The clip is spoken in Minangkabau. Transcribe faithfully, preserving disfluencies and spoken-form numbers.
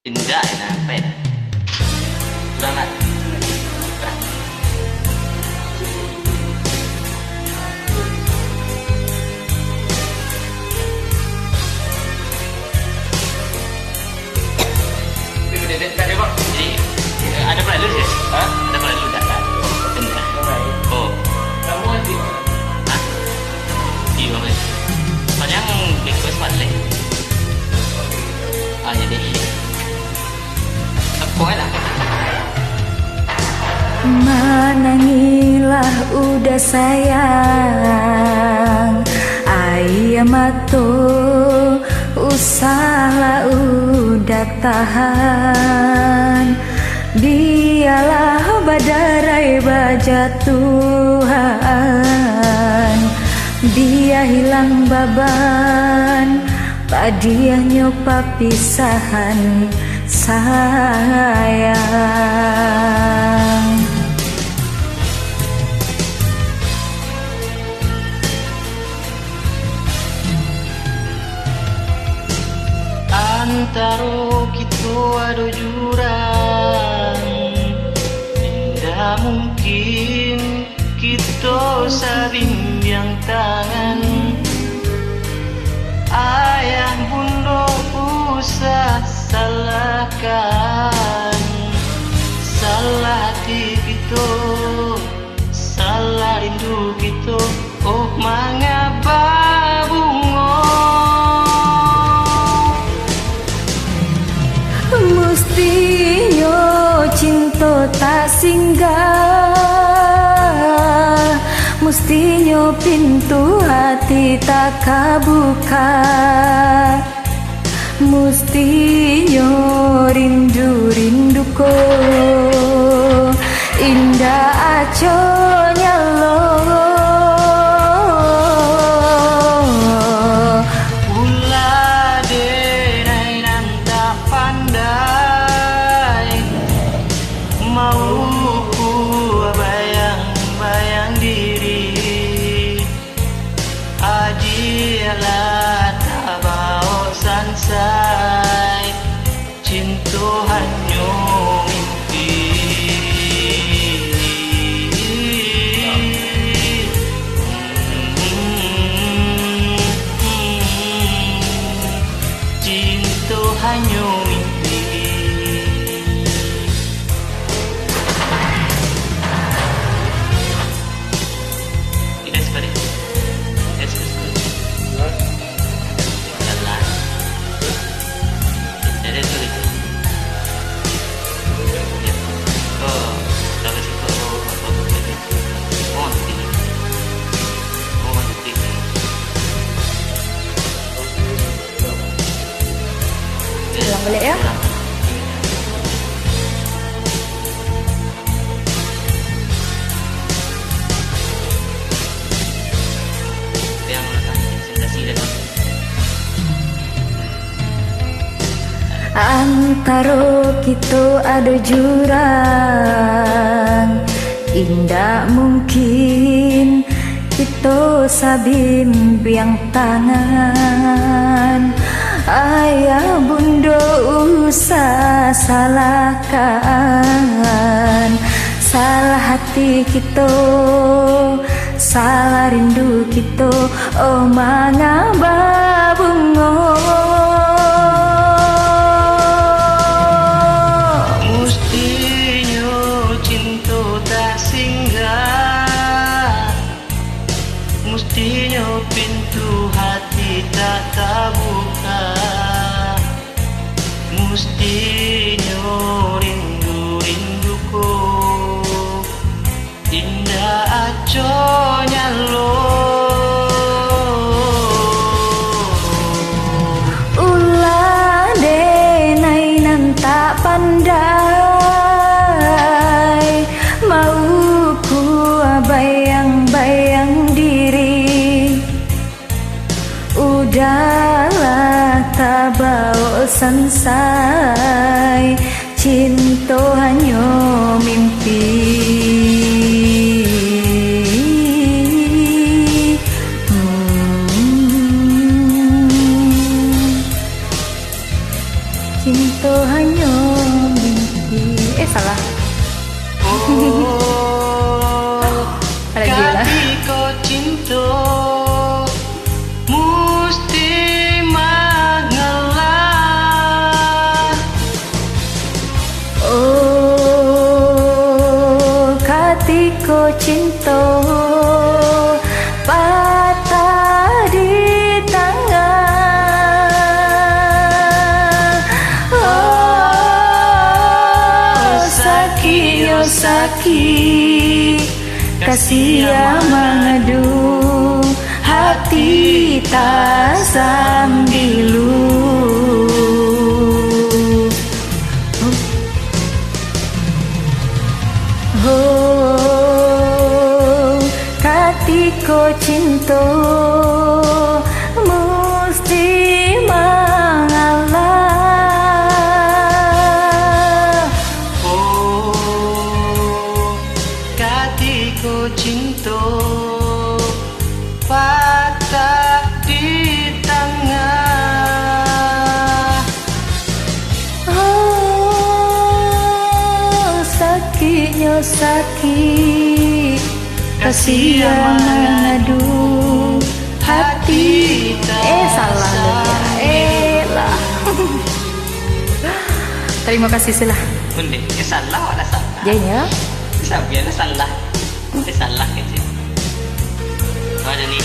Indak, nah, pen. Kurang lah. Kurang. Jadi, eh, ada perlu sih? Hah? Ada perlu tak? Indak. Oh. Hah? Iya, Bang. Soalnya yang request balik. Ah, jadi. Manangilah uda sayang, aia mato usahlah uda tahan. Bialah badarai bajatuahan, bia hilang baban, padiahnyo papisahan sayang. Antaro kito ado jurang, indak mungkin kito sabimbiang tangan. Ayah bundo usah salahkan, salah ati kito, salah rindu kito, oh manga babungo. Mustinyo cinto tak singgah, mustinyo pintu hati tak ka buka. Mustinyo rindu-rindu ko indak acok nyalo. Ulah dek nan indak pandai, mauku bayang-bayang diri. Adiaklah tabaok sansai, cinto hanyo mimpi. Cinto hanyo mimpi. Kita sekali. Kita sekali. Jalan. Jadi tu gitu. Ya. Oh, kalau situ, oh, apa, apa, apa. Oh, nanti. Oh, nanti. Ulang balik, ya. Antaro kito ado jurang, indak mungkin kito sabimbiang tangan. Ayah bundo usah salahkan, salah hati kito, salah rindu kito, oh manga babungo. Mustinyo cinto tak singgah, mustinyo pintu hati tak tabuka, mustinyo rindu-rindu ko indak acok nyalo. Ulah dek nan tak pandai, mauku bayang-bayang diri. Udahlah tabaok sansai, cinto hanyo mimpi. Hmm. Cinto hanyo mimpi. Eh, salah. Oh, lagi lah. Katiko cinto musti mangalah. Oh, katiko cinto patah di tangah. Oh, sakiknyo sakik, kasiah mangadu, hati tasambilu. Oh, katiko cinto musti mangalah. Oh, katiko cinto patah di tangah. Oh, sakiknyo sakik, kasiah mangadu, hati. Eh, salah lagi. Eh, lah. Tarimo kasih, Sila. Bondeh, eh, salah, wak lah salah. Jadinya? Sabian lah salah. Eh, salah kecil. Ada ni.